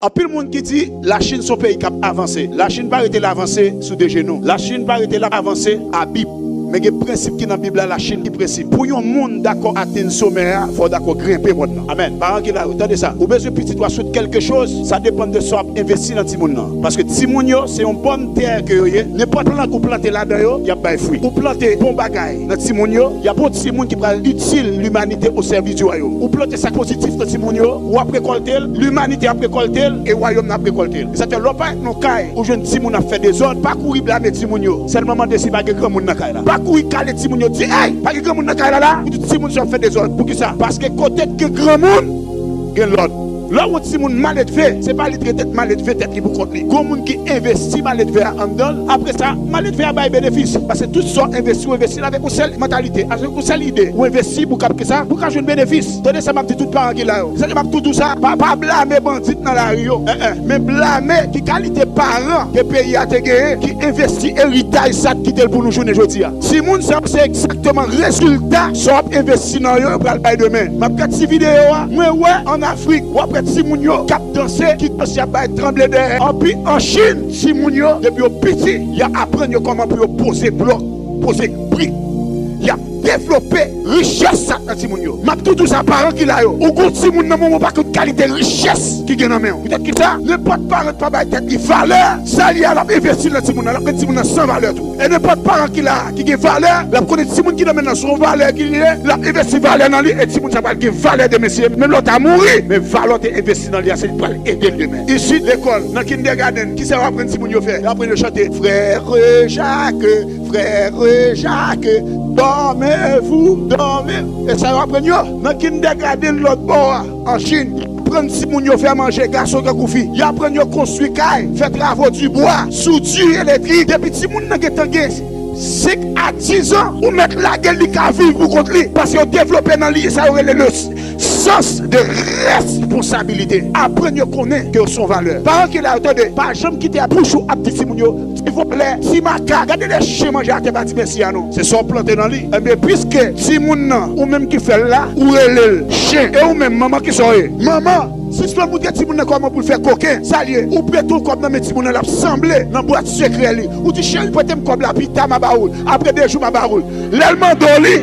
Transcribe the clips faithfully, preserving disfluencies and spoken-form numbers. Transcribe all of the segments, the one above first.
Anpil moun ki di Lachin se yon peyi k ap avanse. Lachin pa rete l avanse sou de jenou. Lachin pa rete l ap avanse a Bib. Men gen prensip ki nan Bib la, Lachin ki prensip. Pou yon moun dakò atenn somè a, fò w dakò grenpe mòn nan. Amèn. Paran ki la, ou tande sa. Ou bezwen pitit ou a sot kèlke choz, sa depann de sa w ap envesti nan timoun nan. Paske timoun yo, se yon bòn tè ke yo ye. Nenpòt plant ou plante ladan yo, y ap bay fwi. Ou plante bon bagay nan timoun yo, y ap bon timoun ki pral itil limanite o sèvis di wayòm. Ou plante sa k pozitif nan timoun yo, w ap rekòlte l, limanite ap rekòlte l, e wayòm nan ap rekòlte l. E sa fè lè w parèt nan kay, ou jwenn timoun ap fè dezòd, pa kouri blame timoun yo. Sèlman mande si pa gen granmoun nan kay la. Pa kouri kale timoun yo, di, "Ey, pa gen granmoun nan kay la la?" Ou di timoun sa ap fè dezòd. Poukisa? Paske kote k gen granmoun, gen lòd. Lè w wè yon timoun maledve, se pa li t rete maledve tèt li pou kont li. Gon moun ki envesti maledve a anndan l, apre sa, maledve a bay benefis. Paske tout sa w envesti, w envesti l avèk yon sèl mantalite, avèk yon sèl ide. Ou envesti pou w kab ki sa, pou w ka jwenn benefis. Tande sa m ap di tout paran ki la yo. Se sa k m ap tou di w sa, pa, pa blame bandit nan lari yo. En, en. Men blame ki kalite paran ke peyi a te genyen, ki envesti eritaj sa k kite l pou nou jounen jodi a. Timoun sa yo se egzakteman rezilta sa w ap envesti nan yo, yo pral bay demen. M ap gad ti videyo a, mwen wè ann Afrik, w ap wè timoun yo k ap danse, ki danse ap bay tranble dèyè. Anpi an Chin, timoun yo, depi yo piti, y ap aprann yo kòman pou yo poze blòk, poze brik. Y ap devlope richès sa k nan timoun yo. M ap tou di w sa, paran ki la yo. Ou gon timoun nan men w, ou pa konn kalite richès ki gen nan men w. Poutèt ki sa, nenpòt paran ki pa bay tèt li valè, sa li a, l ap envesti nan timoun nan, l ap rann timoun nan san valè tou. E nenpòt paran ki la, ki gen valè, l ap konnen timoun ki nan men l lan se yon valè ki li ye, l ap envesti valè nan li, e timoun sa pral gen valè demen si menm lè w ta mouri, men valè w te envesti nan li a, se li k pral ede l demen. Isit, lekòl, nan kindergarten, kisa yo aprann timoun yo fè? Yo aprann yo chante, Frère Jacques, Frère Jacques, dormez-vous, dormez. E sa yo aprann yo. Nan kindergarten lòt bò a, an Chin, aprann timoun yo fè manje, gason tankou fi. Y aprann yo konstwi kay, fè travo di bwa, soudure elektrik. Depi timoun nan gentan gen senk a diz an, ou mèt lage l, li ka viv pou kont li. Paske yo devlope nan li sa yo rele le s-, sans de responsabilité. Aprann yo konnen ke yo se yon valè. Paran ki la yo, tande, pa janm kite bouch ou ap di timoun yo, ti vòlè, ti makak, gade lè chen manje atè pa di mèsi a non. Se sa w plante nan li. Enben, piske timoun nan, ou menm ki fè l la, ou rele l chen. E ou menm, manman, kisa w ye? Manman, sispann moutre timoun nan kòman pou l fè koken. Sa l ye? Ou prete yon kòb nan men timoun nan, l ap sanble nan bwat sekrè li. Ou di, cheri, prete m kòb la, pita m a ba ou l. Apre de jou, m a ba ou l. Lè l mande w li,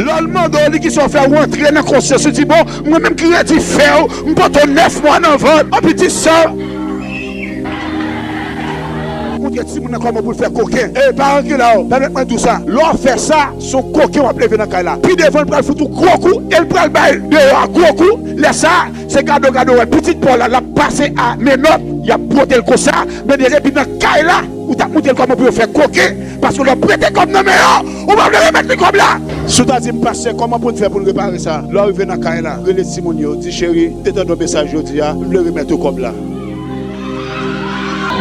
lè l mande w li, kisa w fè? Ou antre nan konsyans ou, di, bon, mwen menm ki redi fè w, m pote w nèf mwa nan vant, anpi di sa. Moutre timoun nan kòman pou l fè koken. E paran ki la yo, pèmèt mwen di w sa, lè w fè sa, se yon koken w ap leve nan kay la. Pi devan, l pral fout ou gwo kou e l pral bay deyò a gwo kou. Lè sa a, se gade w gade w wè pitit pa w la, l ap pase a menòt, y ap bwote l konsa. Men depi nan kay la, ou t ap moutre l kòman pou yo fè koken, paske lè w prete kòb nan men yo, ou pa vle remèt li kòb la. Si w ta di m, pastè, kòman pou n fè pou n repare sa? Lè w rive nan kay la, rele timoun yo, di, cheri, m te tande yon mesaj jodi a, m vle remèt ou kòb la.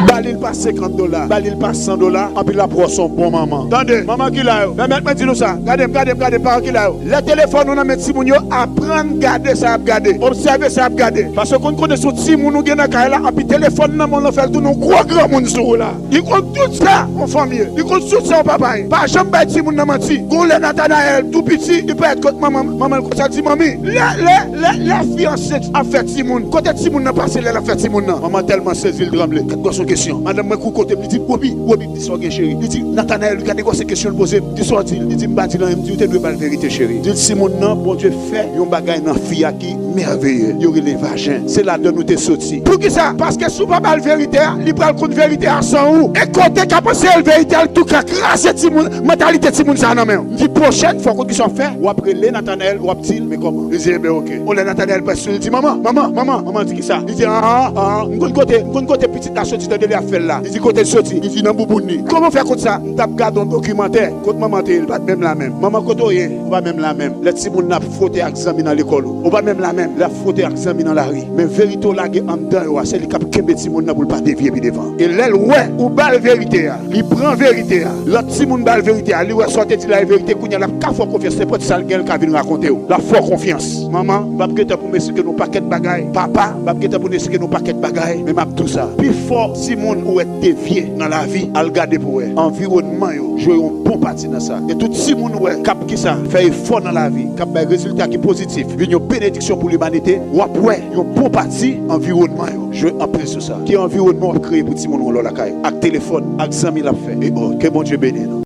Ba li l pa senkant dola, ba li l pa san dola, anpi l ap wè w se yon bon manman. Tande, manman ki la yo, pèmèt mwen di nou sa, gade m, gade m, gade m, paran ki la yo. Lè telefòn ou nan men timoun yo, aprann gade sa y ap gade, obsève sa y ap gade. Paske w konn konnen se yon timoun ou gen nan kay la, anpi telefòn nan men w lan fè l tounen yon gwo granmoun sou ou la. Li konn tout sa yon fanm ye. Li konn tout sa yon papa ye. Pa janm bay timoun nan manti. Gon lè Natanayèl tou piti, li parèt kot manman, manman l konsa di, manmi, lè, lè, lè, lè fi ansent ap fè timoun, kote timoun nan pase lè l ap fè timoun nan? Manman tèlman sezi, l tranble. Gad gwòso kesyon. Madanm mwen kouri kote m, li di, Wobi, Wobi, di sa w gen, cheri. Li di, Natanayèl, gade gwòso kesyon l poze m. Di sa w di l. Li di, m pa di l anyen, m di, ou te dwe ba l verite, cheri. Di l, timoun nan, Bondye fè yon bagay nan fi a ki mèveye. Yo rele vajen. Se ladan nou te soti. Poukisa? Paske si w pa ba l verite a, li pral konn verite a san ou. E kote k ap anseye l verite a, l tou ka kraze timoun, mantalite timoun sa a nan men w. M di, pwochèn fwa, w konn kisa w ap fè? W ap rele Natanayèl, w ap di l, men kòman? Li di, enben, oke. On lè Natanayèl prèske sou li, li di, manman, manman, manman. Manman di, kisa? Li di, an, an, an, m konn kote, m konn kote pitit la soti, tande li ap fè l la. Li di, kote l soti? Li di, nan bouboun li. Kòman w fè konn sa? M t ap gade yon dokimantè. Kot manman te ye? Li pa t menm la menm. Manman, kote w ye? Ou pa menm la menm. Lè timoun nan ap fwote ak zanmi nan lekòl ou, ou pa menm la menm. Lè ap fwote ak zanmi nan lari. Men verite w lage anndan yo a, se li k ap kenbe timoun nan pou l pa devye pi devan. E lè l wè ou ba l verite a, li pran verite a, lòt timoun ba l verite a, li wè sa w te di la e verite, kounye a l ap ka fè w konfyans, nenpòt sa l gen, l ka vin rakonte w. L ap fè w konfyans. Manman, m p ap gen tan pou m esplike nou pakèt bagay. Papa, m p ap gen tan pou n esplike nou pakèt bagay, men m ap di w sa. Pifò timoun ou wè devye nan lavi, al gade pou wè. Anviwònman yo jwe yon bon pati nan sa. E tout timoun ou wè k ap ki sa, fè efò nan lavi, k ap bay rezilta ki pozitif, vin yon benediksyon pou limanite, w ap wè yon bon pati anviwònman yo jwe anpil sou sa. Ki anviwònman w ap kreye pou timoun ou lè w lakay, ak telefòn, ak zanmi l ap fè, e o. Ke Bondye beni nou.